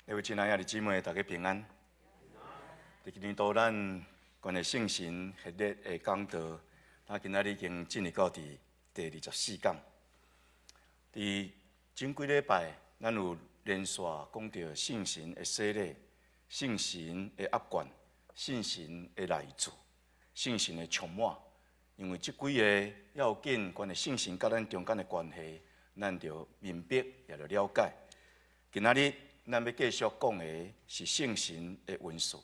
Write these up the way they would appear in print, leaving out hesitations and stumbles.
各位親愛的兄弟姊妹，大家平安。佇今年度咱關於聖神系列的講道，咱今仔日已經進入到佇第24講。佇前幾禮拜，咱有連續講著聖神的洗禮、聖神的壓灌、聖神的內住、聖神的充滿。因為這幾个要緊關於聖神佮咱中間的關係，咱著明白也著了解。今仔日咱欲繼續講的是聖神的恩賜。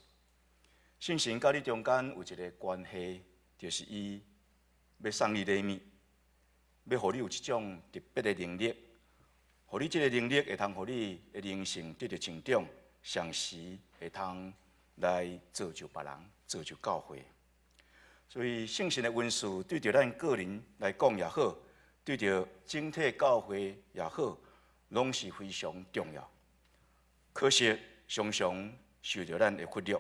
聖神佮你中間有一个關係，就是伊欲送你禮物，欲予你有一種特別的能力，予你這个能力會通予你的靈性得著成長，同時會通來造就別人，造就教會。所以聖神的恩賜對著咱個人來講也好，對著整體教會也好，攏是非常重要。可惜常常受著咱的忽略。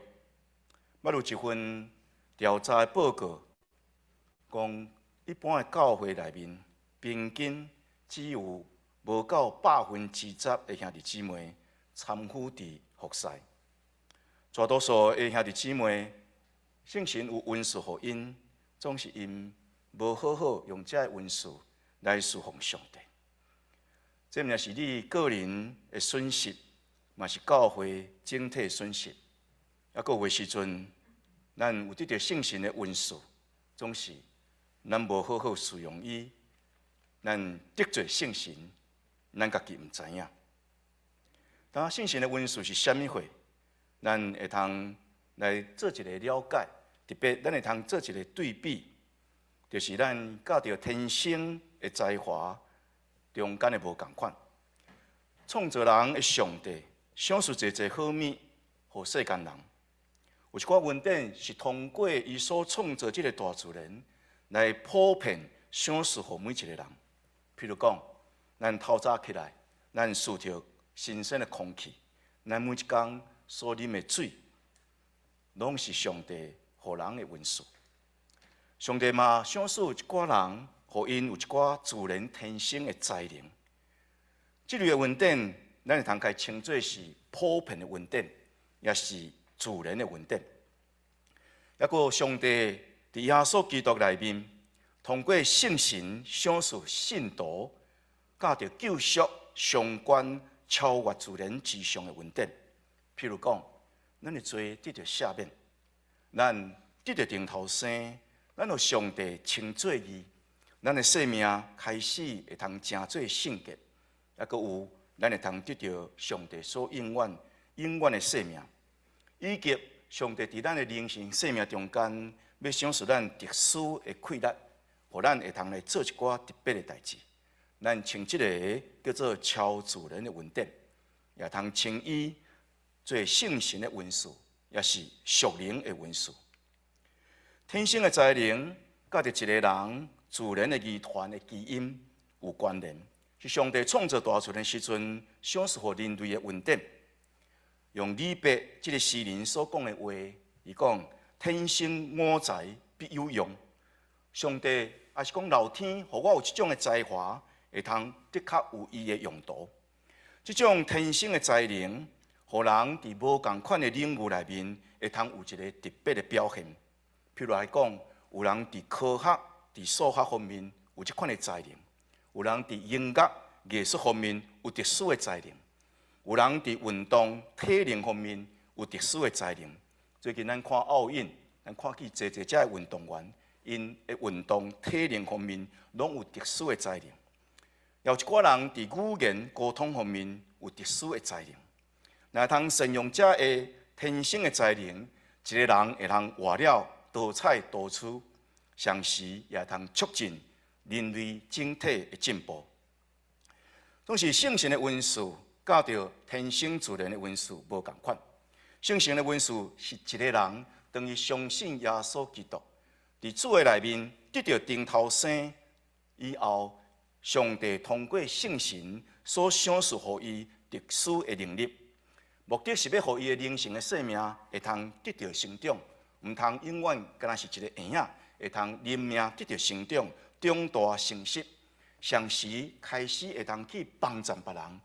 捌有一份調查的報告，講一般的教會內面，平均只有無夠10%的兄弟姊妹參與佇服侍。大多數的兄弟姊妹，聖神有恩賜予𪜶，總是𪜶無好好用這个恩賜來侍奉上帝。這毋是你個人的損失，嘛是教會整體損失。啊，閣有的時陣，咱有得著聖神的恩賜，總是咱無好好使用伊，咱得罪聖神，咱家己毋知影。當聖神的恩賜是啥物貨？咱會通來做一个了解，特別咱會通做一个對比，就是咱佮著天生的才華中間的無仝款。創造人的上帝，賞賜濟濟好物予世間人。有一寡恩典是通過伊所創造這个大自然來普遍賞賜予每一个人。譬如講，咱透早起來，咱吸著新鮮的空氣，咱每一工所啉的水，攏是上帝予人的恩賜。上帝嘛賞賜一寡人，予𪜶有一寡自然天生的才能。這類的恩典，咱會通共伊稱做是普遍的恩典，也是自然的恩典。抑閣上帝佇耶穌基督內面，通過聖神賞賜信徒，佮著救贖相關超越自然之上的恩典。譬如講，咱的罪得著赦免，咱得著重頭生，咱予上帝稱做義，咱的生命開始會通成做聖潔，抑閣有咱會通得著上帝所永遠永遠的生命，以及上帝佇咱的靈性生命中間，欲賞賜咱特殊的氣力，予咱會通來做一寡特別的代誌。咱稱這个叫做超自然的恩典，也通稱伊做聖神的恩賜，也是屬靈的恩賜。天生的才能，佮著一个人自然的遺傳的基因有關聯，是上帝創造大自然時陣賞賜予人類的恩典。用李白這个詩人所講的話，伊講：天生我材必有用。上帝抑是講老天，予我有這種的才華，會通的確有伊的用途。這種天生的才能，予人佇無仝款的領域內面，會通有一个特別的表現。譬如來講，有人佇科學、佇數學方面有這款的才能；有人佇音樂、藝術方面有特殊的才能；有人佇運動、體能方面有特殊的才能。最近咱看奧運，咱看見濟濟遮的運動員，𪜶的運動體能方面攏有特殊的才能。有一寡人佇語言溝通方面有特殊的才能。若通善用遮的天生的才能，一个人會通活了多彩多姿，同時也通促進人類整體的進步。總是聖神的恩賜，佮著天生自然的恩賜無仝款。聖神的恩賜是一个人當伊相信耶穌基督，佇主的內面得著重頭生以後，上帝通過聖神所賞賜予伊特殊的能力，目的是欲予伊的靈性的生命會通得著成長，毋通永遠敢若是一个嬰仔，會通靈命得著成長，長大成熟，同時開始會通去幫贊別人、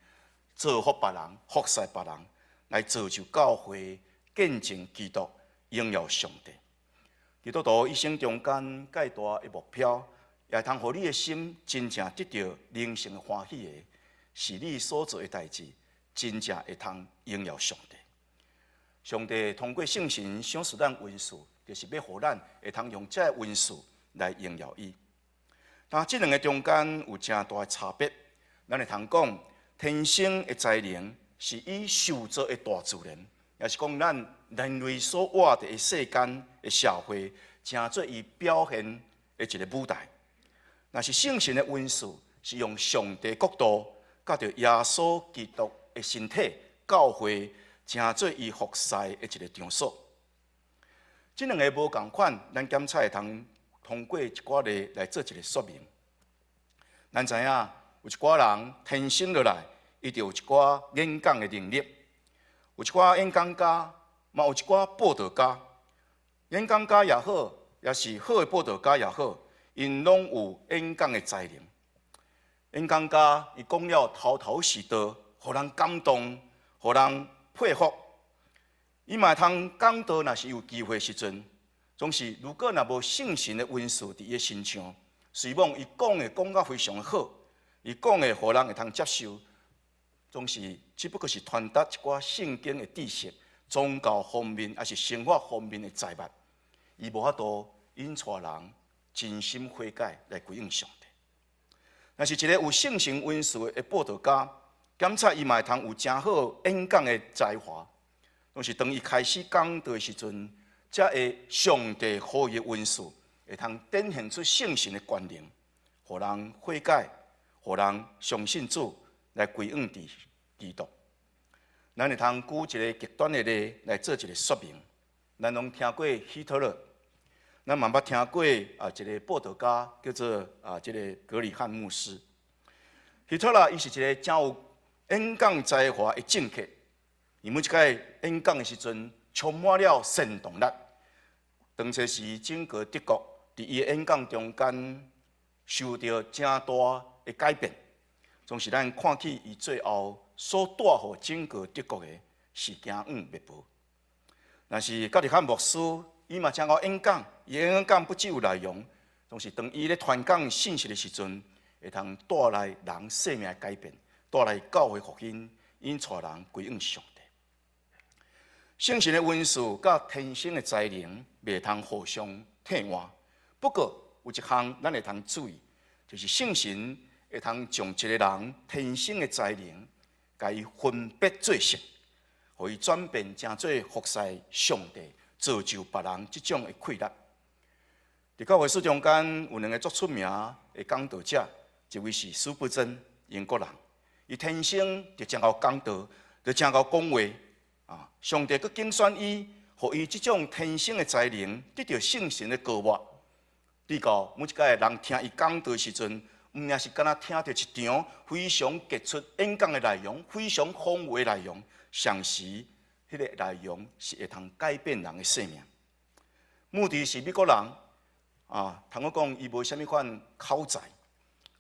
造福別人、服侍別人。來造就教會，見證基督，榮耀上帝。基督徒一生中間蓋大的目標，也會通予你的心真正得著靈性的歡喜的，是你所做的代誌，真正會通榮耀上帝。上帝通過聖神賞賜咱恩賜，就是欲予咱會通用這个恩賜來榮耀伊。但這兩个中間有誠大的差別。咱會通講，天生的才能是以受造的大自然，也是講咱人類所活佇的世間的社會，成做伊表現的一个舞台。若是聖神的恩賜，是用上帝國度，佮著耶穌基督的身體教會，成做伊服侍的一个場所。這兩个無仝款，咱檢查會通通過一寡例來做一个說明。咱知影有一寡人天生落來，伊就有一寡演講的能力，有一寡演講家，嘛有一寡報道家。演講家也好，也是好的報道家也好，𪜶攏有演講的才能。演講家伊講了頭頭是道，予人感動，予人佩服。伊嘛會通講道，若是有機會時陣，總是如果若無聖神的恩賜佇伊的身上，雖罔伊講的講甲非常好，伊講的予人會通接受，總是只不過是傳達一寡聖經的知識、宗教方面抑是生活方面的財物，伊無法度引帶人真心悔改來歸向上帝。若是一個有聖神恩賜的報道家，檢查伊嘛會通有誠好演講的才華，總是當伊開始講道的時陣，才會上帝予伊的恩賜，會通展現出聖神的權能，予人悔改，予人相信主來歸向佇基督。咱會通舉一个極端的例來做一个說明。咱攏聽過希特勒，咱嘛捌聽過啊，一个報道家叫做啊，這个葛理翰牧師。希特勒伊是一个誠有演講才華的政客，伊每一擺演講的時陣，充滿了煽動力。當初時整個德國佇伊的演講中間受著誠大的改變，總是咱看起伊最後所帶予整個德國的是驚往滅亡。若是葛理翰牧師，伊嘛誠𠢕演講，伊演講不只有內容，總是當伊咧傳講信息的時陣，會通帶來人生命的改變，帶來教會復興，引帶人歸向上帝。聖神的恩賜佮天生的才能袂通互相替換。不過有一項咱會通注意，就是聖神會通將一个人天生的才能，共伊分別做聖，予伊轉變成做服侍上帝、造就別人這種的氣力。佇教會史中間有兩个足出名的講道者，一位是司布真，英國人，伊天生就誠𠢕講道，就誠𠢕講話。啊！上帝閣揀選伊，予伊這種天生的才能得著聖神的膏抹。直到每一擺人聽伊講道的時陣，毋但是敢若聽著一場非常傑出演講的內容，非常豐富的內容，同時彼个內容是會通改變人的生命。穆迪是美國人，啊，通我講伊無啥物款口才，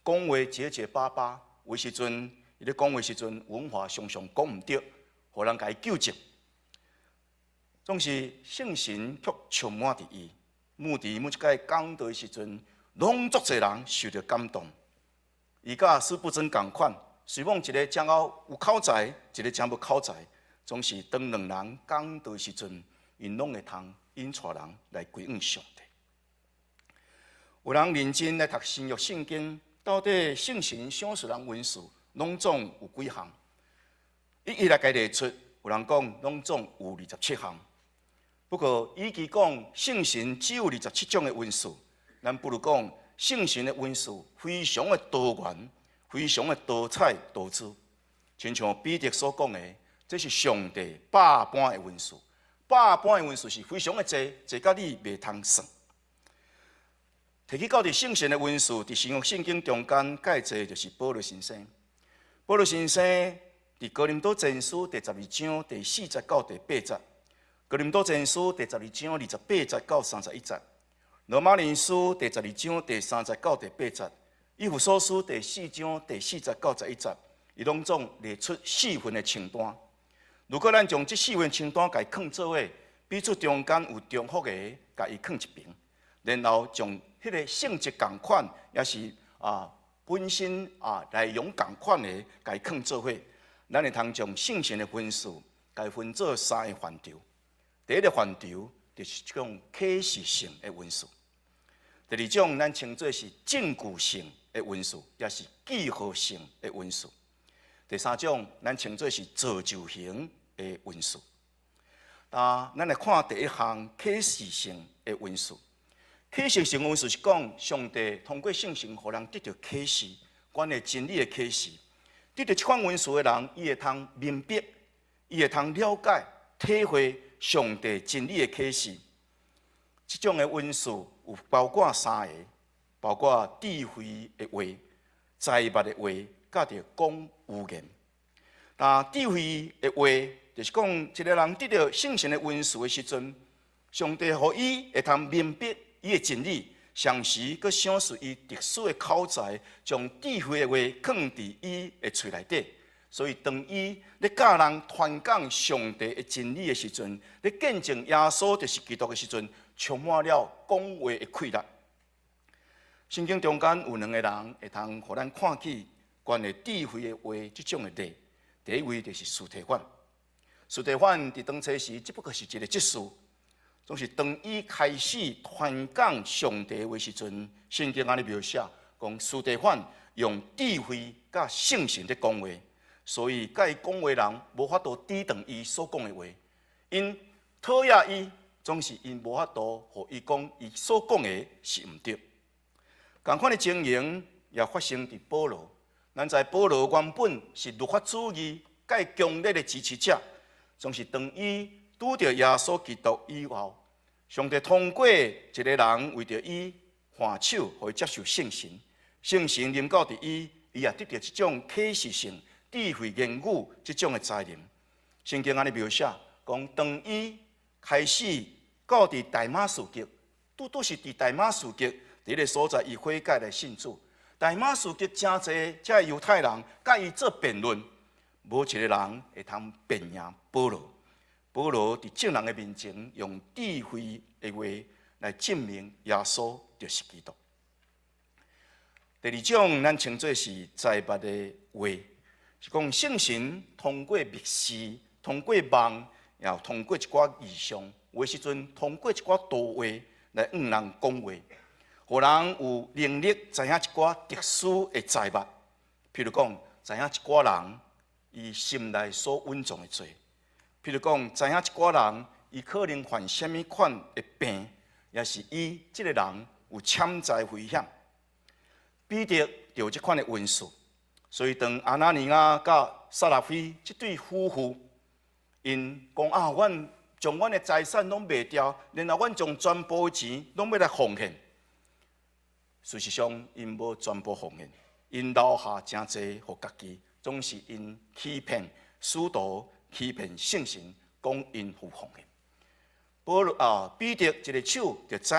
講話結結巴巴，有時陣伊咧講話時陣文法常常講毋著。予人共伊糾正，總是聖神卻充滿佇伊。穆迪每一擺講道的時陣，攏足濟人受著感動。伊佮司布真仝款，雖罔一个誠𠢕有口才，一个誠無口才，總是當兩人講道的時陣，𪜶攏會通引帶人來歸向上帝。有人認真來讀新約聖經，到底聖神賞賜人恩賜，攏總有幾項？一一來共列出，有人講攏總有27項。不過，與其講聖神只有二十七種的恩賜，咱不如講聖神的恩賜非常的多元，非常的多彩多姿。親像彼得所講的，這是上帝百般的恩賜，百般的恩賜是非常的濟，濟甲你袂通算。提起到佇聖神的恩賜，佇新約聖經中間蓋濟就是保羅先生。保羅先生佇哥林多前書第12章第4節到第8節，哥林多前書第12章28節到31節，羅馬人書第十二章第3節到第8節，以弗所書第四章第4節到11節，伊攏總列出四份的清單。如果咱將這四份清單共伊囥做伙，彼此中間有重複的，共伊囥一爿，然後將彼个性質仝款，抑是本身內容仝款的，共伊囥做伙，咱會通將聖神的恩賜，共伊分做三个範疇。第一个範疇就是這種啟示性的恩賜；第二種，咱稱做是證據性的恩賜，抑是記號性的恩賜；第三種，咱稱做是造就型的恩賜。啊，咱來看第一項啟示性的恩賜。啟示性恩賜是講上帝通過聖神，予人得著啟示，關於真理的啟示。得著這款恩賜的人，伊會通明白，伊會通了解、體會上帝真理的啟示。這種的恩賜有包括三個，包括智慧的話、才物的話，佮著講預言。那智慧的話，就是講一个人得著聖神的恩賜的時陣，上帝予伊會通明白伊的真理，同時閣賞賜伊特殊的口才，將智慧的話囥佇伊的喙內底。所以，當伊咧教人傳講上帝的真理的時陣，咧見證耶穌就是基督的時陣，充滿了講話的氣力。聖經中間有兩个人會通予咱看見關於智慧的話這種的例。第一位就是司提反。司提反佇當初時，只不過是一个執事。總是當伊開始傳講上帝話時陣，聖經按呢描寫，講司提反用智慧佮聖神咧講話，所以佮伊講話人無法度抵擋伊所講的話。𪜶討厭伊，總是𪜶無法度予伊講伊所講的是毋對。仝款的情形也發生佇保羅。咱知保羅原本是律法主義蓋強烈的支持者，總是當伊拄著耶穌基督以後，上帝通過一个人為著伊按手，予伊接受聖神，聖神臨到佇伊，伊也得著這種啟示性智慧言語這種的才能。聖經按呢描寫，講當伊開始到佇大馬士革，拄拄是佇大馬士革佇彼个所在，伊悔改來信主。大馬士革誠濟遮猶太人佮伊做辯論，無一个人會通辯贏保羅。保羅佇眾人的面前，用智慧的話來證明耶穌就是基督。第二種，咱稱做是才物的話，是講聖神通過默示、通過夢，也通過一寡異象，有的時陣通過一寡圖畫來向人講話，予人有能力知影一寡特殊的才物，譬如講，知影一寡人伊心內所蘊藏的罪。譬如講，知影一寡人伊可能患啥物款的病，抑是伊這个人有潛在危險。彼得就有這款的恩賜，所以當亞拿尼亞佮撒辣腓這對夫婦，𪜶講啊，阮將阮的財產攏賣掉，然後阮將全部的錢攏欲來奉獻。事實上，𪜶無全部奉獻，𪜶留下誠濟予家己，總是𪜶欺騙使徒。欺騙聖神，講𪜶有奉獻。保羅啊，彼得一个手就知，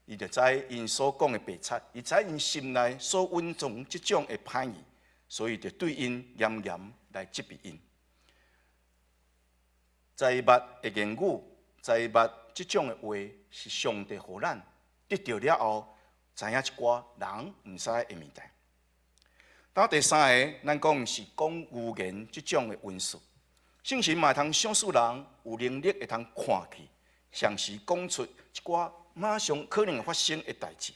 伊就知𪜶所講的白賊，伊知𪜶心內所蘊藏這種的歹意，所以就對𪜶嚴嚴來責備𪜶。才物的言語，才物這種的話，是上帝予咱得著了後，知影一寡人毋知的物件。到第三个，咱講是講預言這種的恩賜。聖神嘛會通賞賜人有能力會通看見，同時講出一寡馬上可能發生的代誌。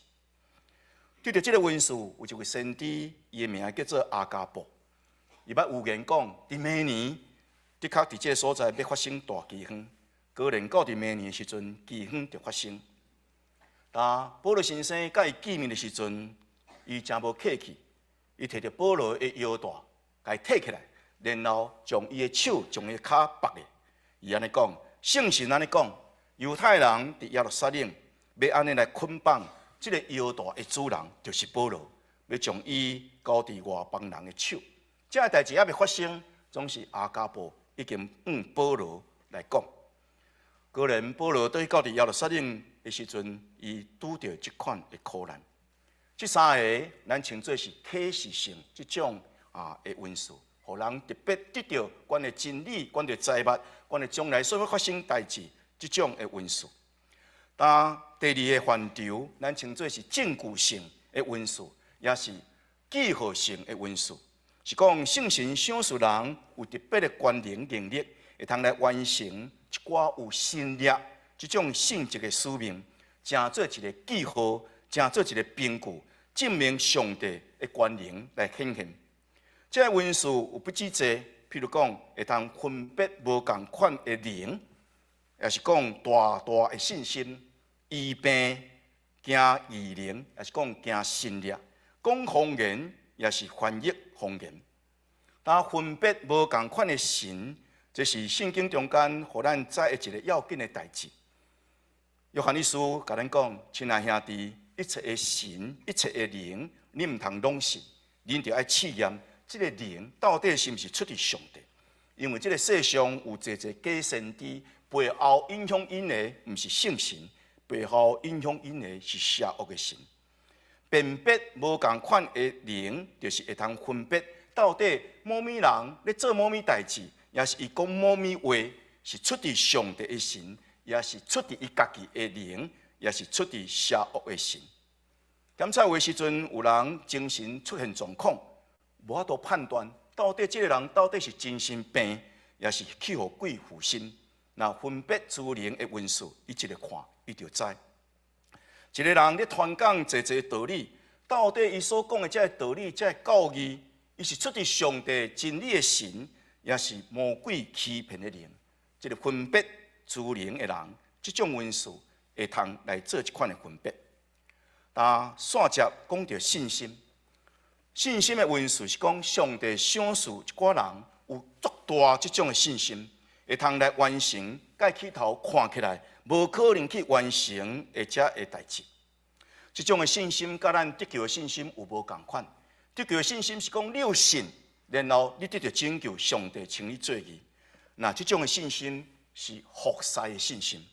對著這个恩賜，有一位先知，伊的名叫做亞迦布。伊捌預言講，佇明年的確佇這个所在欲發生大饑荒。果然到佇明年的時陣，饑荒就發生。當保羅先生佮伊見面的時陣，伊誠無客氣，伊提著保羅的腰帶，共伊提起來，然後將伊的手將伊的跤縛咧。伊按呢講，聖神按呢講，猶太人佇耶路撒冷欲按呢來捆綁這个腰帶的主人，就是保羅，欲將伊交佇外邦人的手。這个代誌猶未發生，總是亞迦布已經向保羅來講。果然，保羅對到佇耶路撒冷的時陣，伊拄著這款的苦難。這三个，咱稱做是啟示性這種的恩賜。予人特別得著關於真理、關於財物、關於將來所欲發生代誌這種的恩賜。當第二个範疇，咱稱做是證據性的恩賜，也是記號性的恩賜，是講聖神賞賜人有特別的權能能力，會通來完成一寡有神力這種性質的使命，成做一个記號，成做一个憑據，證明上帝的權能來顯現。這个恩賜有不止濟，譬如講會通分別無仝款的靈，也是講大大的信心，醫病行異能，也是講行神蹟，講方言，也是翻譯方言。當分別無仝款的神，這是聖經中間予咱知的一个要緊的代誌。約翰一書共咱講：親愛兄弟，一切的神，一切的靈，你毋通攏信，恁著愛試驗這个靈到底是毋是出自上帝。因為這个世上有濟濟假先知，背後影響𪜶的毋是聖神，背後影響𪜶的是邪惡的神。辨別無仝款的靈，就是會通分別到底某物人咧做某物代誌，也是伊講某物話，是出自上帝的神，也是出自伊家己的靈，也是出自邪惡的神。檢查的時陣，有人精神出現狀況，無法度判斷到底這个人到底是精神病，也是去予鬼附身。若分別諸靈的恩賜，伊一个看，伊就知。一个人咧傳講濟濟道理，到底伊所講的這个道理、這个教義，伊是出自上帝真理的神，也是魔鬼欺騙的靈？這个分別諸靈的人，這種恩賜會通來做這款的分別。但煞接講著信心，信心的恩賜是講上帝賞賜一寡人有足大這種的信心，會通來完成蓋起頭看起來無可能去完成的這个代誌。這種的信心，佮咱得救的信心有無仝款？得救的信心是講你有信，然後你得著拯救，上帝稱你做義。那這種的信心是服侍的信心，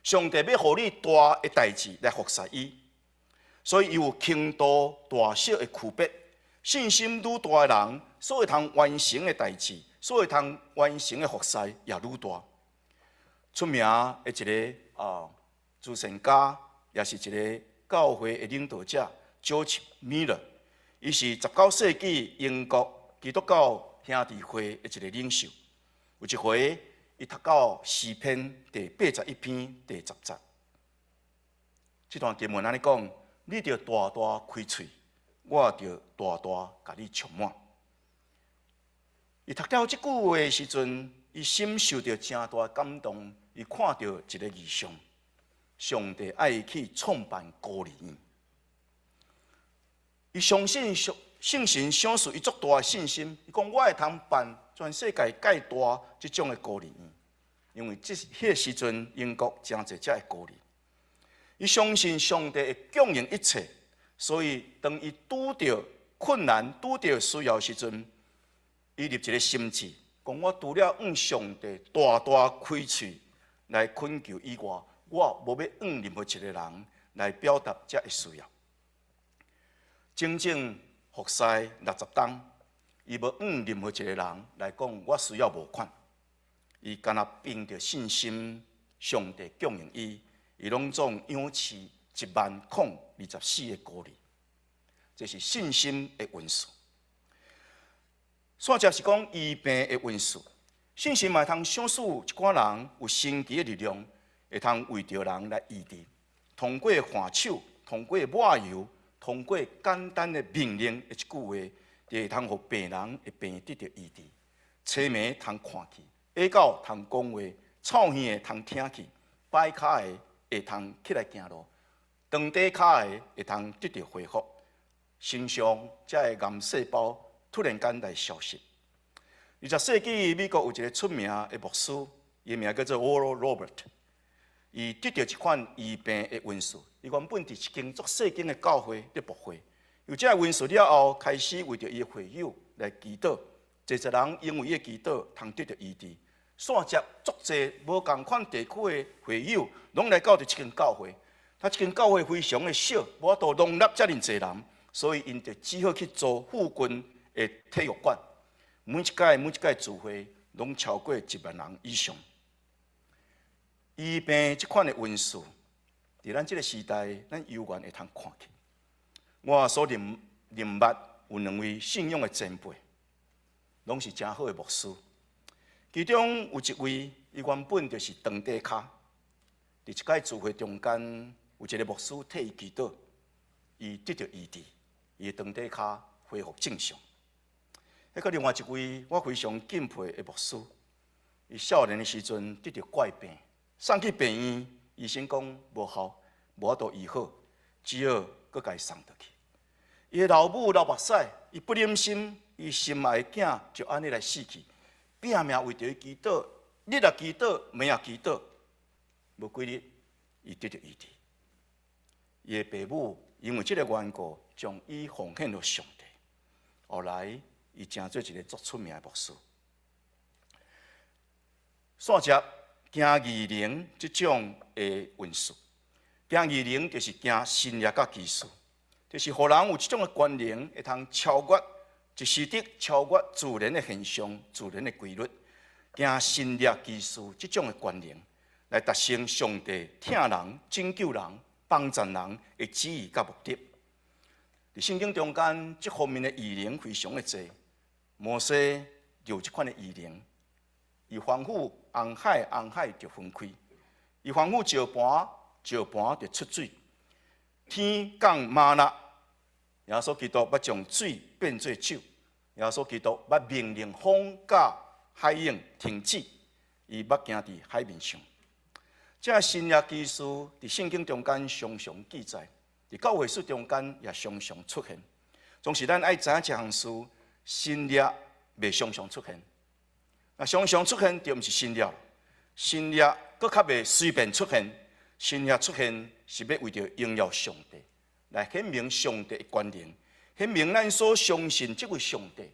上帝欲予你大的代誌來服侍伊，所以伊有輕度大小的區別。信心愈大的人，所會通完成的代誌，所會通完成的服侍也愈大。出名的一个慈善家，也是一个教會的領導者，George Miller，伊是19世紀英國基督教兄弟會的一個領袖。有一回，伊讀到詩篇第81篇第10節，這段經文按呢講：你著大大開喙，我著大大共你充滿。伊讀到這句話的時陣，伊心受著誠大感動，伊看著一個異象，上帝愛伊去創辦孤兒院。伊相信上聖神賞賜伊足大的信心，伊講我會通辦全世界蓋大這種的孤兒院，因為這彼个時陣英國誠濟遮的孤兒。伊相信上帝會供應一切，所以當伊拄著困難、拄著需要時陣，伊立一個心志，講我除了向上帝大大開喙來懇求以外，我無欲向任何一個人來表達這个需要。整整服侍60冬，伊無向任何一個人來講我需要募款。伊干焦憑著信心，上帝供應伊，伊攏總養飼10,024個孤兒。這是信心的恩賜。煞接是講醫病的恩賜，聖神嘛會通賞賜一寡人有神奇的力量，會通為著人來醫治，通過按手，通過抹油，通過簡單的命令的一句話，就會通予病人的病得著醫治。青盲通看見，啞狗通講話，臭耳的通聽見，跛跤的會通起來行路，長短跤的會通得著恢復，身上這个癌細胞突然間來消失。20世紀美國有一個出名的牧師，伊名叫做 Oral Robert，伊得著一款醫病的恩賜。伊原本佇一間足細間的教會咧牧會，有這个恩賜了後，開始為著伊的會友來祈禱，濟濟人因為伊的祈禱，通得著醫治。煞接足濟無仝款地區的會友，攏來到佇這間教會。他這間教會非常的小，無法度容納遮爾濟人，所以𪜶就只好去租附近的體育館。每一屆每一屆聚會攏超過1萬人以上。醫病這款的恩賜，佇咱這个時代，咱猶原會通看見。我所認捌有兩位信仰的前輩，攏是誠好的牧師。其中有一位，伊原本就是長短跤。佇一擺聚會中間，有一个牧師替伊祈禱，伊得著醫治，伊的長短跤恢復正常。彼個另外一位我非常敬佩的牧師，伊少年的時陣得著怪病，送去病院，醫生講無效，無法度醫好，只好閣共伊送倒去。伊的老母流目屎，伊不忍心，伊心愛的囝就按呢來死去，拼命為著伊祈禱，日也祈禱，暝也祈禱，無幾日，伊得著醫治。伊的爸母因為這个緣故，將伊奉獻予上帝。後來，伊成做一个足出名的牧師。煞接行異能這種的恩賜，行異能就是行神蹟佮奇事，就是予人有這種的權能，會通超越一時的超越自然的現象、自然的規律，行神蹟奇事這種的權能，來達成上帝疼人、拯救人、幫助人的旨意佮目的。佇聖經中間，這方面的異能非常的濟。摩西就有這款的異能，伊吩咐紅海，紅海就分開；伊吩咐石盤，石盤就出水。天降嗎哪，耶穌基督捌將水變做酒。耶穌基督捌命令風佮海湧停止，伊捌行佇海面上。這神蹟奇事佇聖經中間常常記載，佇教會史中間也常常出現。總是咱愛知影一項事，神蹟袂常常出現。若常常出現就毋是神蹟，神蹟閣較袂隨便出現。神蹟出現是欲為著榮耀上帝，來顯明上帝的權能，顯明咱所相信這位上帝，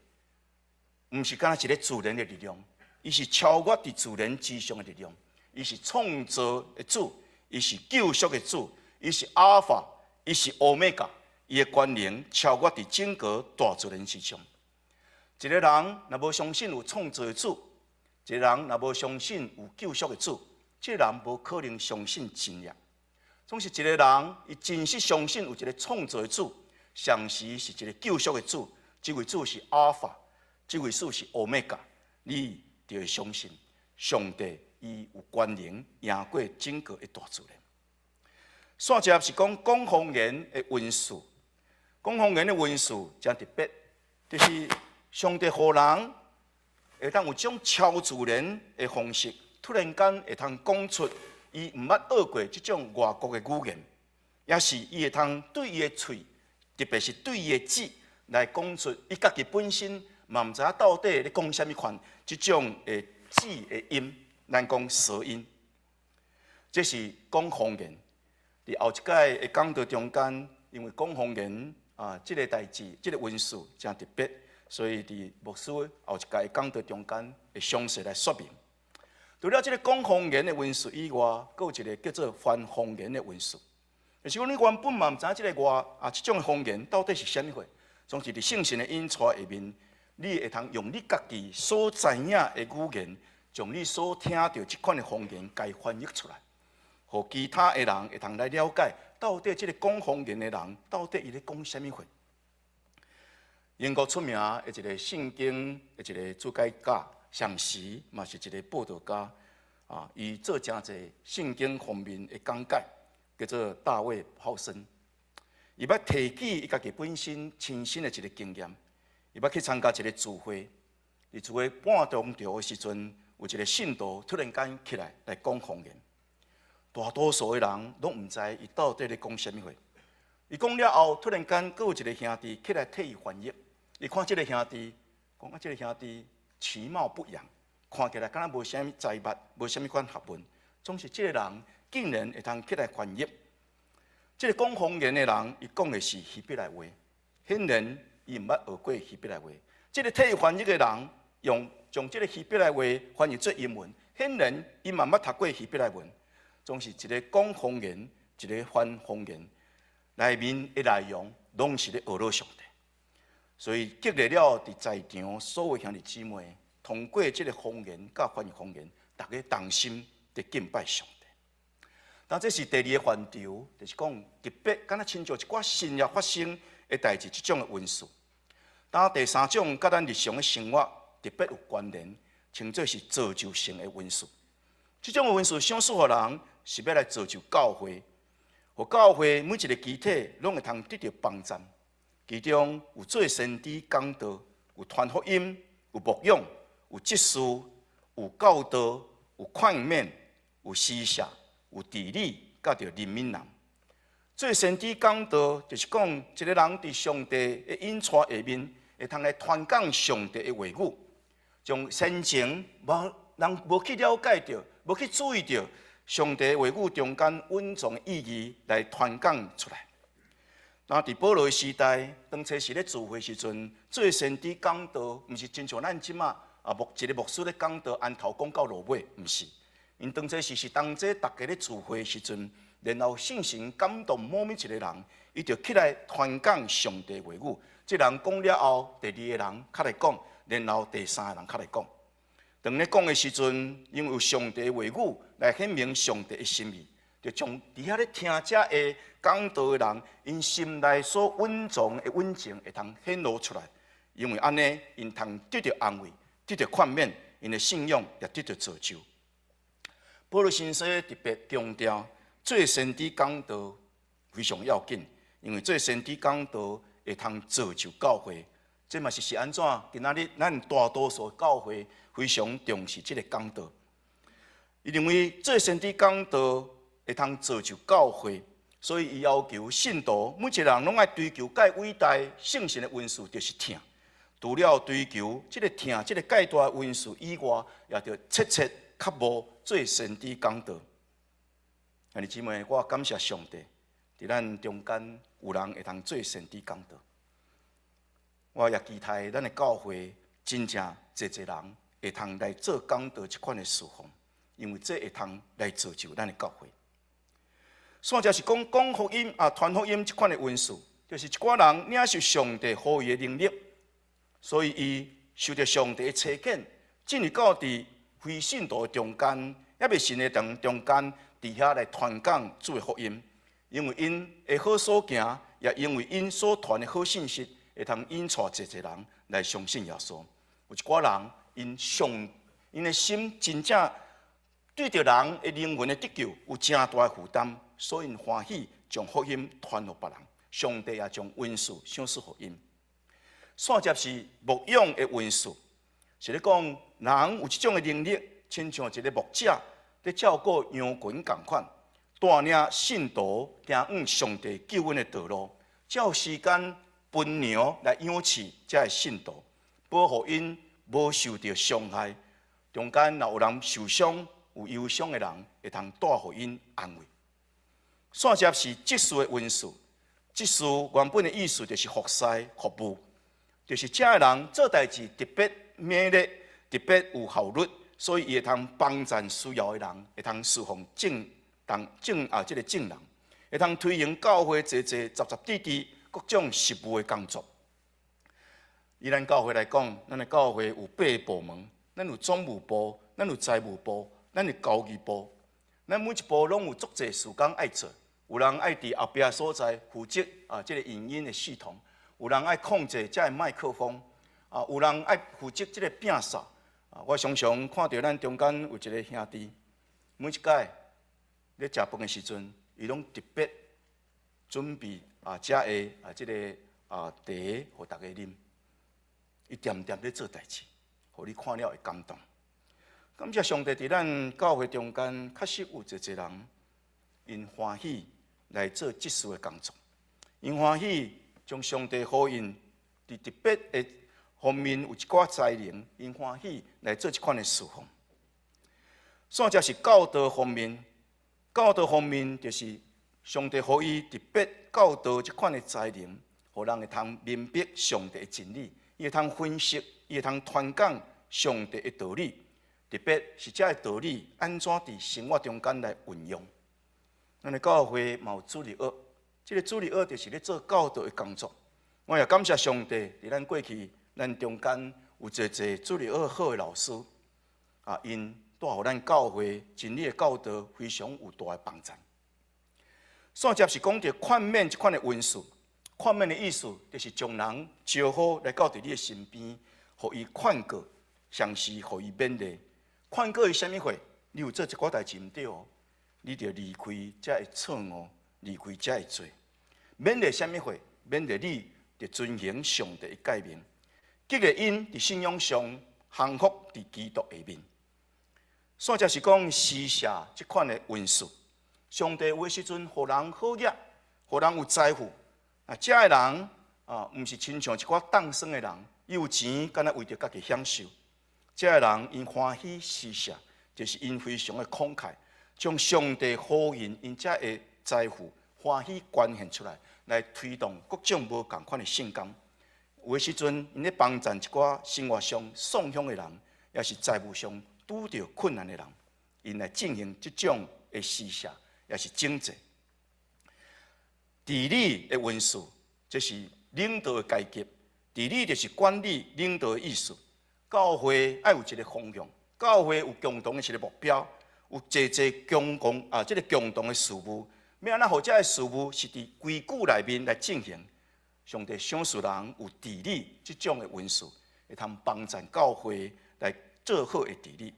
毋是干焦一个自然的力量，伊是超越佇自然之上的力量，伊是創造的主，伊是救贖的主，伊是阿爾法，伊是歐米伽，伊的權能超越佇整個大自然之上。一个人若無相信有創造的主，一个人若無相信有救贖的主，這个人無可能相信神蹟。總是一个人，伊真實相信有一个創造的主，同時是一个救贖的主。這位主是阿爾法，這位主是歐米伽，你就會相信上帝伊有權能贏過整個的大自然。煞接是講講方言的恩賜，講方言的恩賜誠特別，就是上帝予人會當有這種超自然的方式，突然間會通講出伊毋捌學過這種外國的語言，抑是伊會通對伊的喙，特別是對伊的舌來講出伊家己本身嘛毋知影到底咧講啥物款這種的舌的音，咱講舌音，這是講方言。佇後一擺的講道中間，因為講方言啊，這个代誌，這个恩賜誠特別，所以佇牧師後一擺的講道中間會詳細來說明。除了這个講方言的恩賜以外，閣有一个叫做翻方言的恩賜。就是講你原本嘛毋知影這个外啊，這種方言到底是啥物貨，總是佇聖神的引帶下面，你會通用你家己所知影的語言，將你所聽著這款的方言共伊翻譯出來，予其他的人會通來了解，到底這个講方言的人到底伊咧講啥物貨。英國出名的一个聖經的一个注解家，同時嘛是一个佈道家，啊，伊做誠濟聖經方面的講解，叫做大衛鲍森。伊捌提起伊家己本身親身的一个經驗，伊捌去參加一个聚會，佇聚會半中途的時陣，有一个信徒突然間起來來講方言，大多數的人攏毋知伊到底咧講啥物話。伊講了後，突然間閣有一个兄弟起來替伊翻譯。伊看這个兄弟，講啊，這个兄弟其貌不揚，看起來敢若無啥物才捌，無啥物款學問，總是這个人竟然會通起來翻譯。這个講方言的人，伊講的是希伯來話，顯然伊毋捌學過希伯來話。這个替伊翻譯的人，用將這个希伯來話翻譯做英文，顯然伊嘛毋捌讀過希伯來文。總是一个講方言，一个翻方言，內面的內容攏是咧學老上帝。所以激勵了佇在場所有兄弟姊妹，通過這个方言佮翻譯方言，逐家同心佇敬拜上帝。但這是第二个範疇，就是講特別敢若親像一寡神蹟發生的代誌，這種的恩賜。當第三種佮咱日常的生活特別有關聯，稱做是造就性的恩賜。這種的恩賜賞賜予人，是欲來造就教會，予教會每一个肢體攏會通得著幫贊。其中有做先知講道，有傳福音，有牧養，有執事，有教導，有勸勉，有施捨，有治理，佮著憐憫人。做先知講道，就是講一个人佇上帝的引帶下面，會通來傳講上帝的話語，將先前無人無去了解著、無去注意著上帝話語中間隱藏的意義來傳講出來。那佇保羅的時代，當初時咧聚會時陣，做先知講道，毋是親像咱這馬啊牧一个牧師咧講道，按頭講到落尾，毋是。𪜶當初時是當這逐家咧聚會時陣，然後聖神感動某一个人，伊就起來傳講上帝話語。這人講了後，第二个人較來講，然後第三个人較來講。當咧講的時陣，因為有上帝話語來顯明上帝的心意，就將佇遐咧聽遮的講道的人，𪜶心內所隱藏的隱情會通顯露出來。因為按呢，𪜶通得著安慰，得著勸勉，𪜶的信仰也得著造就。保羅先生特別強調，做先知講道非常要緊，因為做先知講道會通造就教會。這嘛是是按怎？今仔日咱大多數教會非常重視這个講道。伊認為做先知講道會通造就教會，所以伊要求信徒每一个人攏愛追求蓋偉大聖神的恩賜，就是疼。除了追求這个疼、這个蓋大的恩賜以外，也著切切渴慕做先知講道。兄弟姊妹，我感謝上帝，佇咱中間有人會通做先知講道。我也期待咱的教會真正濟濟人會通來做講道這款的事奉，因為這會通來造就咱的教會。煞者是講講福音啊、傳福音這款的恩賜，就是一寡人領受上帝予伊的能力，所以伊受著上帝的差遣，進入到佇非信徒的中間，猶未信的人中間，佇遐來傳講主的福音。因為𪜶的好所行，也因為𪜶所傳的好信息，會通引帶濟濟人來相信耶穌。有一寡人，𪜶上𪜶的心真正對著人的靈魂的得救有誠大的負擔，所以𪜶歡喜將福音傳予別人。上帝也將恩賜賞賜予𪜶。煞接是牧養的恩賜，是咧講人有這種的能力，親像一个牧者咧照顧羊群仝款，帶領信徒行往上帝救恩的道路，照時間分糧來養飼遮的信徒，保護𪜶無受著傷害。中間若有人受傷、有憂傷的人，會通帶予𪜶安慰。煞接是執事的恩賜，執事原本的意思就是服侍、服務，就是遮的人做代誌特別猛烈、特別有效率，所以伊會通幫贊需要的人，會通侍奉眾當眾啊，這个眾人，會通推行教會濟濟雜雜雜雜各種事務的工作。以咱教會來講，咱的教會有八個部門，咱有總務部，咱有財務部，咱有交誼部，咱每一部攏有足濟事工愛做。有人愛佇後壁所在負責啊，這个影音的系統；有人愛控制這个麥克風，啊，有人愛負責這个摒掃。啊，我常常看著咱中間有一个兄弟，每一擺咧食飯的時陣，伊攏特別準備啊，遮的啊，這个啊茶予逐家啉。伊恬恬咧做代誌，予你看了會感動。感謝上帝，佇咱教會中間，確實有濟濟人，𪜶歡喜來做執事的工作，𪜶歡喜將上帝予𪜶佇特別的方面有一寡才能，𪜶歡喜來做這款的事奉。煞者是教導方面，教導方面就是上帝予伊特別教導這款的才能，予人會通明白上帝的真理，伊會通分析，伊會通傳講上帝的道理，特別是這个道理按怎佇生活中間來運用。咱的教會嘛有主日學，這个主日學就是咧做教導的工作。我也感謝上帝，佇咱過去，咱中間有濟濟主日學好的老師，啊，𪜶帶予咱教會真理的教導非常有大的幫贊。煞接是講著勸勉這款的恩賜，勸勉的意思就是將人招呼來到佇你的身邊，予伊勸告，同時予伊勉勵。勸告伊啥物貨？你有做一寡代誌毋對哦，你著離開這个錯誤，離開這个罪。勉勵啥物貨？勉勵你著遵行上帝的誡命，激勵𪜶佇信仰上降服佇基督下面。煞接是講施捨這款的恩賜。上帝有的時陣，予人好額，予人有財富。啊，這个人啊，毋是親像一寡當耍的人，伊有錢，敢若為著家己享受。這个人𪜶歡喜施捨，就是𪜶非常的慷慨，將上帝予𪜶𪜶這个財富歡喜捐獻出來，來推動各種無仝款的聖工。有的時陣，𪜶咧幫贊一寡生活上喪鄉的人，抑是財務上拄著困難的人，𪜶來進行這種的施捨，抑是拯濟。治理的恩賜，這是領導的階級。治理就是管理領導的意思。教會愛有一个方向，教會有共同的一个目標，有濟濟公共啊，這个共同的事務。欲按怎予這个事務是佇規矩內面來進行。上帝賞賜人有治理這種的恩賜，會通幫贊教會來做好的治理。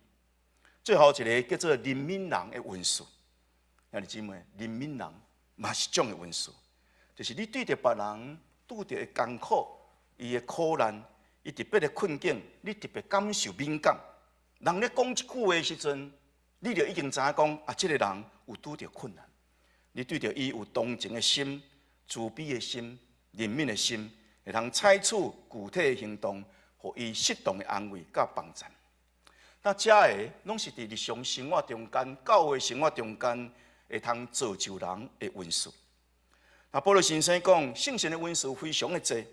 最後一个叫做憐憫人的恩賜。兄弟姊妹，憐憫人嘛是一種的恩賜，就是你對著別人拄著的艱苦、伊的苦難、伊特別的困境，你特別感受敏感。人咧講一句話的時陣，你就已經知影講啊，這个人有拄著困難。你對著伊有同情的心、慈悲的心、憐憫的心，會通採取具體的行動，予伊適當的安慰佮幫贊。那這个攏是佇日常生活中間、教會生活中間，會通造就人的恩賜。那保祿先生講，聖神的恩賜非常的濟。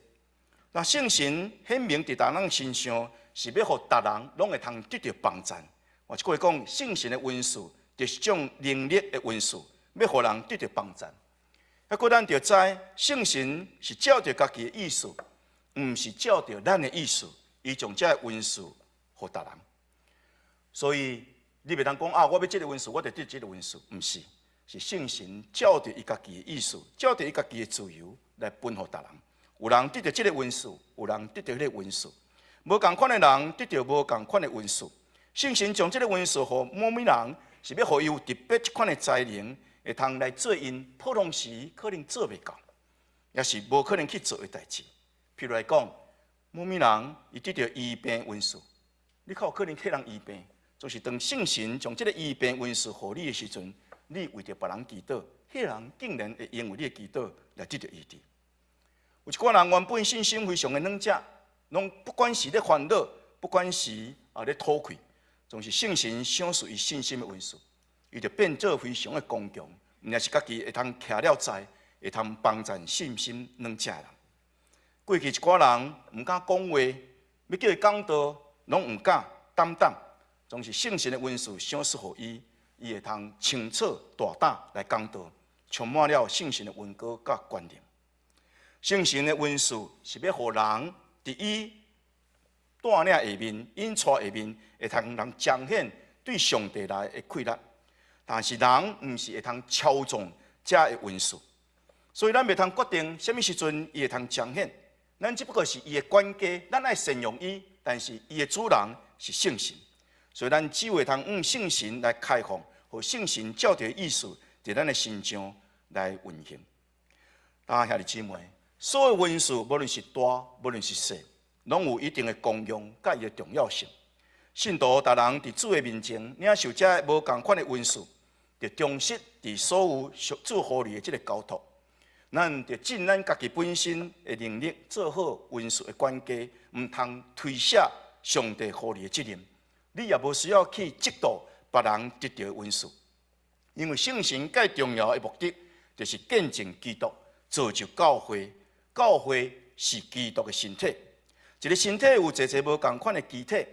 那聖神顯明佇逐人身上，是欲予逐人攏會通得著幫贊。換一句話講，聖神的恩賜就是種能力的恩賜，欲予人得著幫贊。啊，閣咱著知，聖神是照著家己的意思，毋是照著咱的意思，伊將這个恩賜予逐人。所以你袂當講啊，我欲這个恩賜，我就得這个恩賜，毋是，是聖神照著伊家己的意思，照著伊家己的自由來分予逐人。有人得著這个恩賜，有人得著彼个恩賜，無仝款的人得著無仝款的恩賜。聖神將這个恩賜予某物人，是欲予伊有特別這款的才能，會通來做𪜶普通時可能做袂到，抑是無可能去做的代誌。譬如來講，某物人伊得著醫病恩賜，你較有可能替人醫病，就是當聖神將這个醫病恩賜予你的時陣，你為著別人祈禱，彼个人竟然會因為你的祈禱來得著醫治。有一寡人原本信心非常的軟弱，攏不管是咧煩惱，不管是啊咧討氣，總是聖神賞賜伊信心的恩賜，伊就變做非常的剛強，毋但是家己會通徛了在，會通幫贊信心軟弱的人。過去一寡人毋敢講話，欲叫伊講道，攏毋敢膽膽，總是聖神的恩賜賞賜予伊，伊會通清楚大膽來講道，充滿了聖神的恩膏佮權能。聖神的恩賜是欲予人佇伊帶領下面、引帶下面，會通人彰顯對上帝來的氣力。但是人毋是會通操縱這个恩賜，所以咱袂通決定啥物時陣伊會通彰顯。咱只不過是伊的管家，咱愛善用伊，但是伊的主人是聖神，所以咱只會通用聖神來開放，予聖神照著意思佇咱的身上來運行。大家兄弟姊妹，所有恩賜，無論是大，無論是細，攏有一定的功用佮伊的重要性。信徒逐人佇主的面前領受這無仝款的恩賜，就忠實佇所有主予你的這个交託。咱著盡咱家己本身的能力，做好恩賜的管家，毋通推卸上帝予你的責任。你也無需要去嫉妒別人得著的恩賜，因為聖神蓋重要的目的，就是見證基督，造就教會。教會是基督的身體，一个身體有濟濟無仝款的肢體，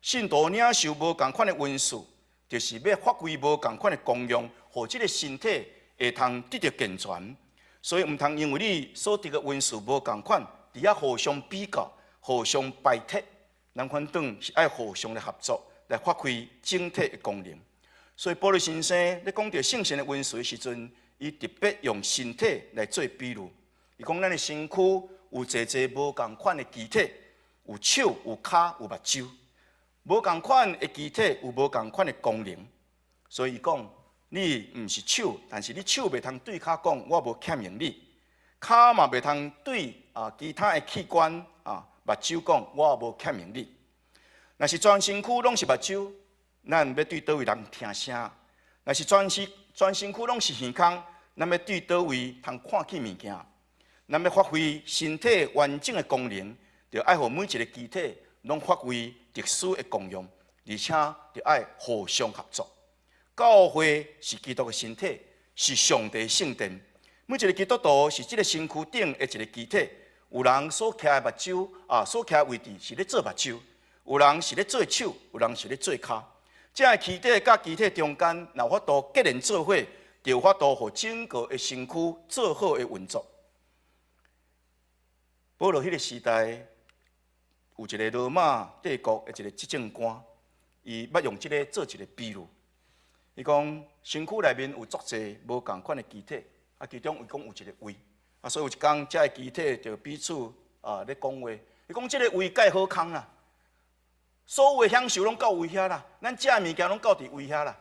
信徒領受無仝款的恩賜，就是欲發揮無仝款的功用，予這个身體會通得著健全。所以毋通因為你所得的恩賜無仝款，佇遐互相比較、互相排斥，咱反轉是愛互相來合作，來發揮整體的功能。所以保祿先生咧講著聖神的恩賜的時陣，伊特別用身體來做比喻。伊講咱的身軀有濟濟無仝款的肢體，有手、有跤、有目睭，無仝款的肢體有無仝款的功能。所以伊講，你毋是手，但是你手袂通對跤講，我無欠用你；跤嘛袂通對啊其他的器官啊目睭講，我無欠用你。若是全身軀攏是目睭，咱欲對佗位人聽聲；若是全身軀攏是耳孔，咱欲對佗位通看見物件。咱欲發揮身體完整的功能，就愛予每一個肢體攏發揮特殊的功用，而且就愛互相合作。教會是基督的身體，是上帝聖殿。每一個基督徒是這個身軀頂的一個肢體。有人所徛的目睭啊，所徛的位置是咧做目睭；有人是咧做手，有人是咧做跤。這个肢體佮肢體中間，若有法度結連做伙，就有法度予整個的身軀做好的運作。保羅彼個時代，有一個羅馬帝國的一個執政官，伊捌用這个做一個比喻。伊講身軀內面有足濟無仝款的肢體，啊，其中伊講有一個胃，啊，所以有一工這个肢體就彼此啊咧講話。伊講這个胃蓋好空啦，所有的享受攏到胃遐啦，咱食的物件攏到佇胃遐啦，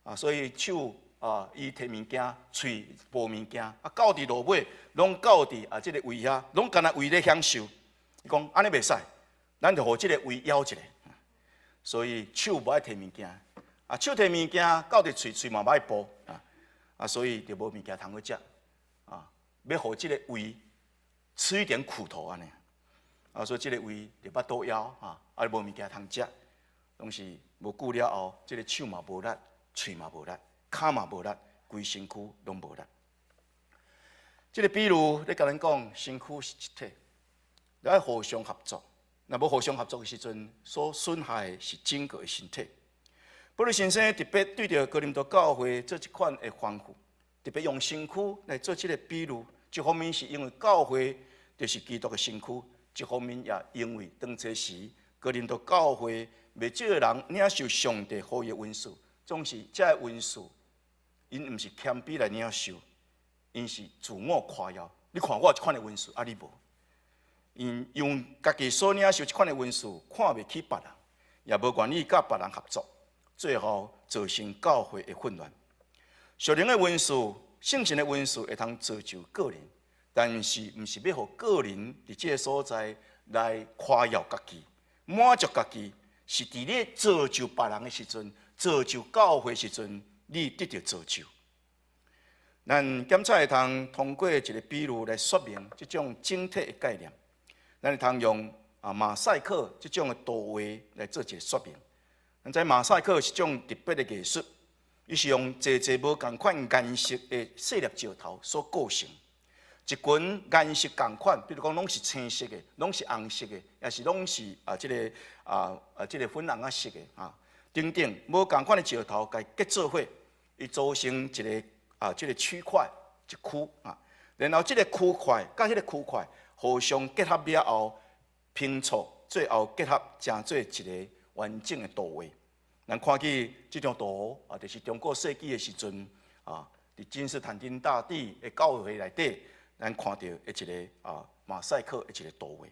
啊，所以手啊，伊提物件，喙哺物件，啊，到佇落尾，攏到佇啊這个胃遐，攏干焦胃咧享受。伊講按呢袂使，咱就予這个胃枵一下。所以手無愛提物件，啊，手提物件到佇喙，喙嘛無愛哺啊，啊，所以就無物件通好食，啊，欲予這个胃吃一點苦頭按呢，啊，所以這个胃就腹肚枵啊，啊，無物件通食，攏是無久了後，這个手嘛無力，喙嘛無力，跤嘛無力，規身軀攏無力。這个比喻咧共咱講，身軀是一體，愛互相合作。若無互相合作的時陣，所損害的是整個的身體。保祿先生特別對著哥林多教會做這款的吩咐，特別用身軀來做這个比喻。一方面是因為教會就是基督的身軀，一方面也因為當初時哥林多教會袂少的人領受上帝予伊的恩賜，總是這个恩賜，𪜶毋是謙卑來領受，𪜶是自我誇耀。你看我有這款的恩賜，啊你無。𪜶用家己所領受這款的恩賜，看袂起別人，也無願意佮別人合作，最後造成教會的混亂。屬靈的恩賜、聖神的恩賜會通造就個人，但是毋是欲予個人佇這个所在來誇耀家己、滿足家己，是佇咧造就別人的時陣，造就教會時陣，你得著造就。咱檢查會通通過一個比喻來說明這種整體的概念。咱會通用啊馬賽克這種的圖畫來做一個說明。咱知馬賽克是一種特別的藝術，伊是用濟濟無仝款顏色的細粒石頭所構成。一群顏色仝款，比如講攏是青色的，攏是紅色的，抑是攏是啊這个啊啊這个粉紅仔色的啊等等，無仝款的石頭，共伊結做伙，伊組成一个啊這个區塊一區啊，然後這个區塊佮彼个區塊互相結合了後，拼湊，最後結合成做一个完整的圖畫。咱看見這張圖啊，就是中古世紀的時陣啊，佇君士坦丁大帝的教會內底，咱看著的一个啊馬賽克的一个圖畫。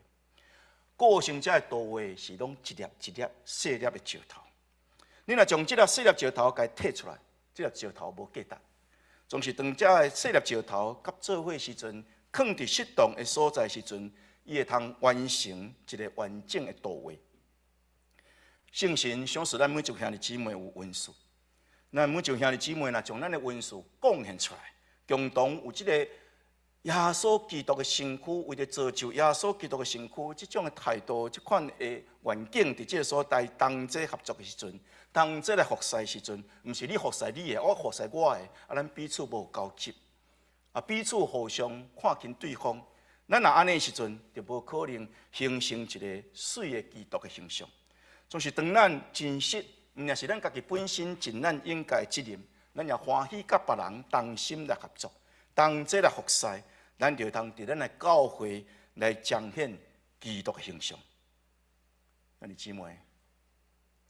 構成這个圖畫是攏一粒一粒細粒的石頭。你若將這粒細粒石頭共伊提出來，這粒石頭無價值。總是當這个細粒石頭佮做伙時陣，囥佇適當的所在時陣，伊會通完成一个完整的圖畫。聖神賞賜咱每一位兄弟姊妹有恩賜，咱每一位兄弟姊妹若將咱的恩賜貢獻出來，共同有這个耶穌基督的身軀，為著造就耶穌基督的身軀，這種的態度，這款的願景，佇這个所在同齊合作的時陣，同齊來服侍的時陣，毋是你服侍你的，我服侍我的，啊，咱彼此無交集，啊，彼此互相看輕對方。咱若按呢時陣，就無可能形成一个媠的基督的形象。總是當咱珍惜，毋但是咱家己本身盡咱應該的責任，咱也歡喜佮別人同心來合作，同齊來服侍，咱就通佇咱的教會來彰顯基督的形象。兄弟姊妹，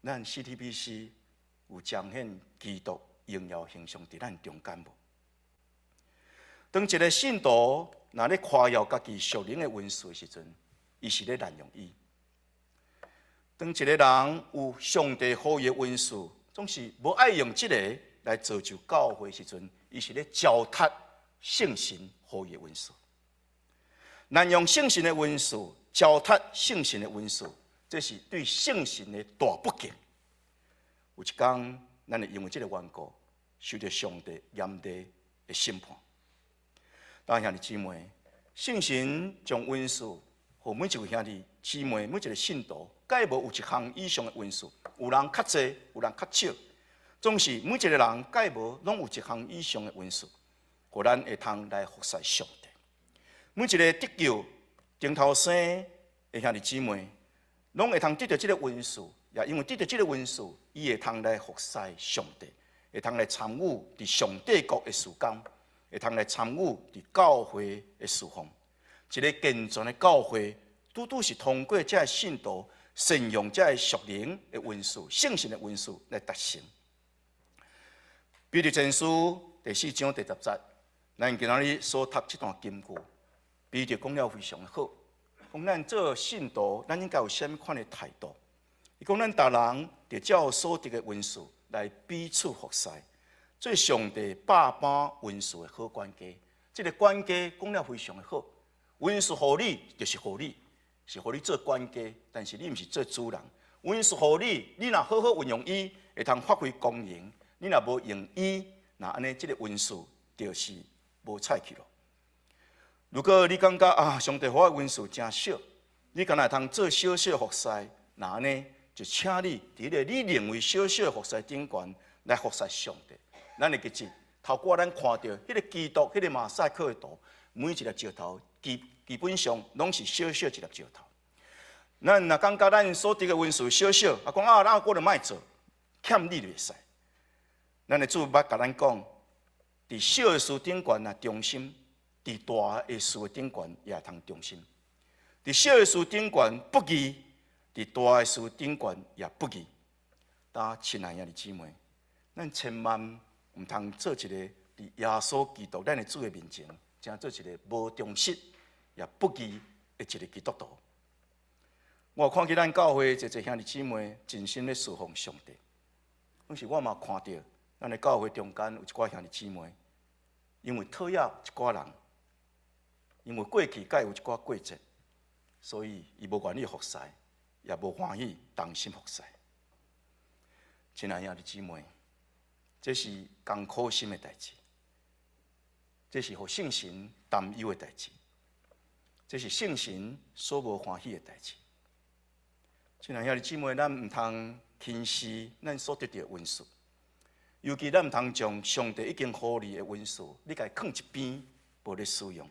咱 CTBC 有彰顯基督榮耀形象佇咱中間無？當一個信徒若咧誇耀家己屬靈的恩賜的時陣，伊是咧濫用伊。當一個人有上帝予伊的恩賜，總是無愛用這個來造就教會時陣，伊是咧糟蹋聖神予伊的恩賜。濫用聖神的恩賜，糟蹋聖神的恩賜，這是對聖神的大不敬。有一天，咱會因為這個緣故，受著上帝嚴厲的審判。當兄弟姊妹，聖神將恩賜予每一位兄弟姊妹，每一個信徒，蓋無有一項以上的恩賜。有人較濟，有人較少，總是每一個人蓋無攏有一項以上的恩賜，予咱會通來服侍上帝。每一個得救、重頭生的兄弟姊妹，攏會通得著這個恩賜，也因為得著這個恩賜，伊會通來服侍上帝，會通來參與佇上帝國的事工，會通來參與佇教會的事奉。一個健全的教會，拄拄是通過這个信徒善用這个屬靈的恩賜、聖神的恩賜來達成。彼得前書第四章第十節，咱今仔日所讀這段金句，彼得講了非常的好，講咱做信徒，咱應該有啥物款的態度？伊講咱逐人著照所得的恩賜來彼此服侍，做上帝百般恩賜的好管家。這个管家講了非常的好，恩賜予你就是予你，是予你做管家，但是你毋是做主人。恩賜予你，你若好好運用伊，會通發揮功能；你若無用伊，那按呢這个恩賜就是無彩去囉。如果你感覺啊，上帝予我的恩賜誠少，你敢若會通做小小服侍，那按呢就請你佇个你認為小小服侍頂懸來服侍上帝。咱會記得，頭拄仔咱看著彼个基督、彼个馬賽克的圖，每一粒石頭基本上攏是小小一粒石頭。咱若感覺咱所得的恩賜小小，啊講啊，那我就莫做，欠你就袂使。咱的主捌共咱講，佇小的事頂懸若忠心，佇大的事的頂懸也會通忠心。佇小的事頂懸不義，佇大的事頂懸也不義。但親愛的兄弟姊妹，咱千萬毋通做一個佇耶穌基督咱的主的面前，成做一個無忠實也不義的一個基督徒。我看見咱教會濟濟兄弟姊妹盡心咧侍奉上帝，但是我嘛看著咱的教會中間有一寡兄弟姊妹，因為討厭一寡人，因為過去佮伊有一寡過節，所以伊無願意服侍，也無歡喜同心服侍。親愛兄弟姊妹，這是艱苦心的代誌，這是予聖神擔憂的代誌，這是聖神所無歡喜的代誌。親愛兄弟姊妹，咱毋通輕視咱所得著的恩賜，尤其咱毋通將上帝已經予你的恩賜，你共伊囥一邊，無咧使用。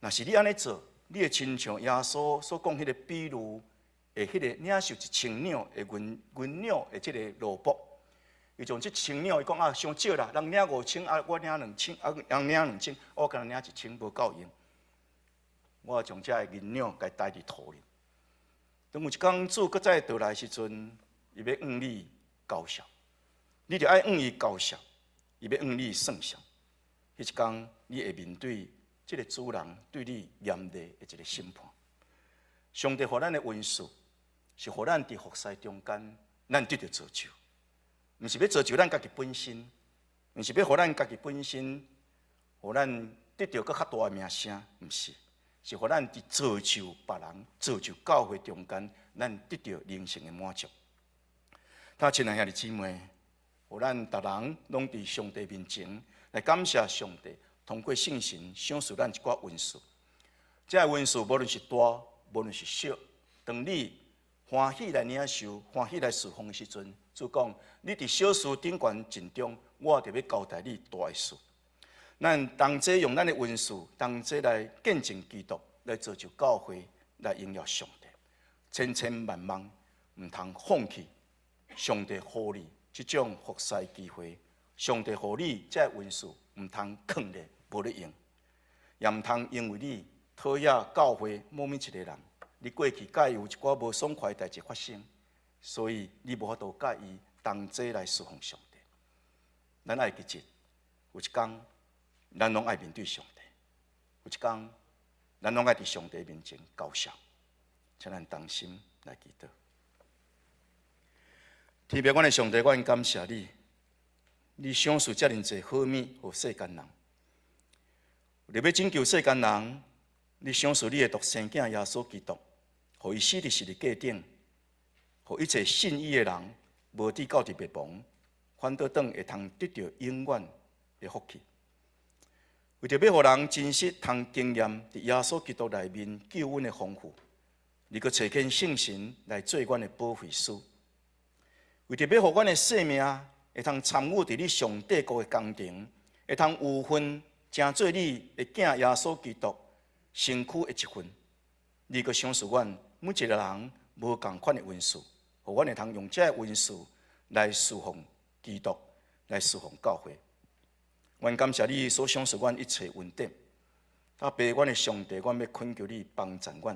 若是你按呢做，你會親像耶穌所講彼个比喻的彼个領受一千兩的銀兩的這个奴僕，伊將這千兩，伊講啊，傷少啦，人領5千，啊，我領兩千，啊，人領兩千，我干焦領一千，無夠用。我將這个銀兩共刣佇土裡。當有一工主閣再倒來時陣，伊欲向你交數，你著愛向伊交數，伊欲向你算賬。彼一工，你會面對這个主人對你嚴厲的一个審判。上帝予咱的恩賜，是予咱佇服侍中間，咱得著造就，毋是欲造就咱家己本身，毋是欲予咱家己本身，予咱得著閣較大的名聲，毋是，是予咱佇造就別人、造就教會中間，咱得著靈性的滿足。他親愛兄弟姊妹，予咱逐人攏佇上帝面前來感謝上帝，通過聖神賞賜咱一寡恩賜。這个恩賜無論是大，無論是小，當你歡喜來領受、歡喜來侍奉的時陣，主講你佇小事頂懸盡忠，我就欲交代你大的事。咱同齊用咱的恩賜，同齊來見證基督，來造就教會，來榮耀上帝。千千萬萬毋通放棄上帝予你這種服侍機會，上帝予你這个恩賜，毋通囥咧無咧用，也毋通因為你討厭教會某一個人，你過去佮伊有一寡無爽快的代誌發生，所以你無法度佮伊同齊來侍奉上帝。咱愛記得，有一工，咱攏愛面對上帝；有一工，咱攏愛佇上帝面前交賬。請咱同心來祈禱。天父阮的上帝，阮感謝你，你賞賜遮爾濟好物予世間人，為著欲拯救世間人，你賞賜你的獨生囝耶穌基督，予伊死佇十字架頂，予一切信伊的人，無致到佇滅亡，反倒轉會通得著永遠的福氣。為著欲予人真實通經驗佇耶穌基督內面救恩的豐富，你閣差遣聖神來做阮的保惠師。為著欲予阮的生命會通參與佇你上帝國的工程，會通有份成做你的囝耶穌基督身軀的一份，你閣賞賜阮每一個人無仝款的恩賜，予阮會通用這个恩賜來侍奉基督，來侍奉教會。阮感謝你所賞賜阮一切恩典，阿爸，阮的上帝，阮欲懇求你幫贊阮，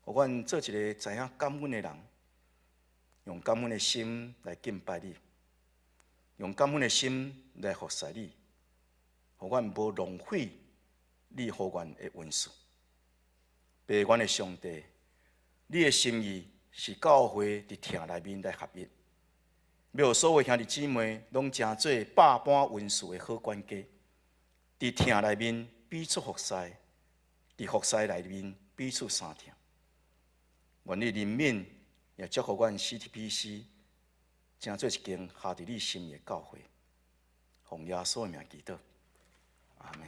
予阮做一个知影感恩的人，用感恩的心來敬拜你，用感恩的心來服侍你，予阮無浪費你予阮的恩賜。爸，阮的上帝，你的心意是教會佇疼內面來合一，欲予所有兄弟姊妹攏成做百般恩賜的好管家，佇疼內面彼此服侍，佇服侍內面彼此相疼。願你憐憫，也祝福阮 CTPC，成做一間合佇你心意的教會。奉耶穌的名祈禱，阿門。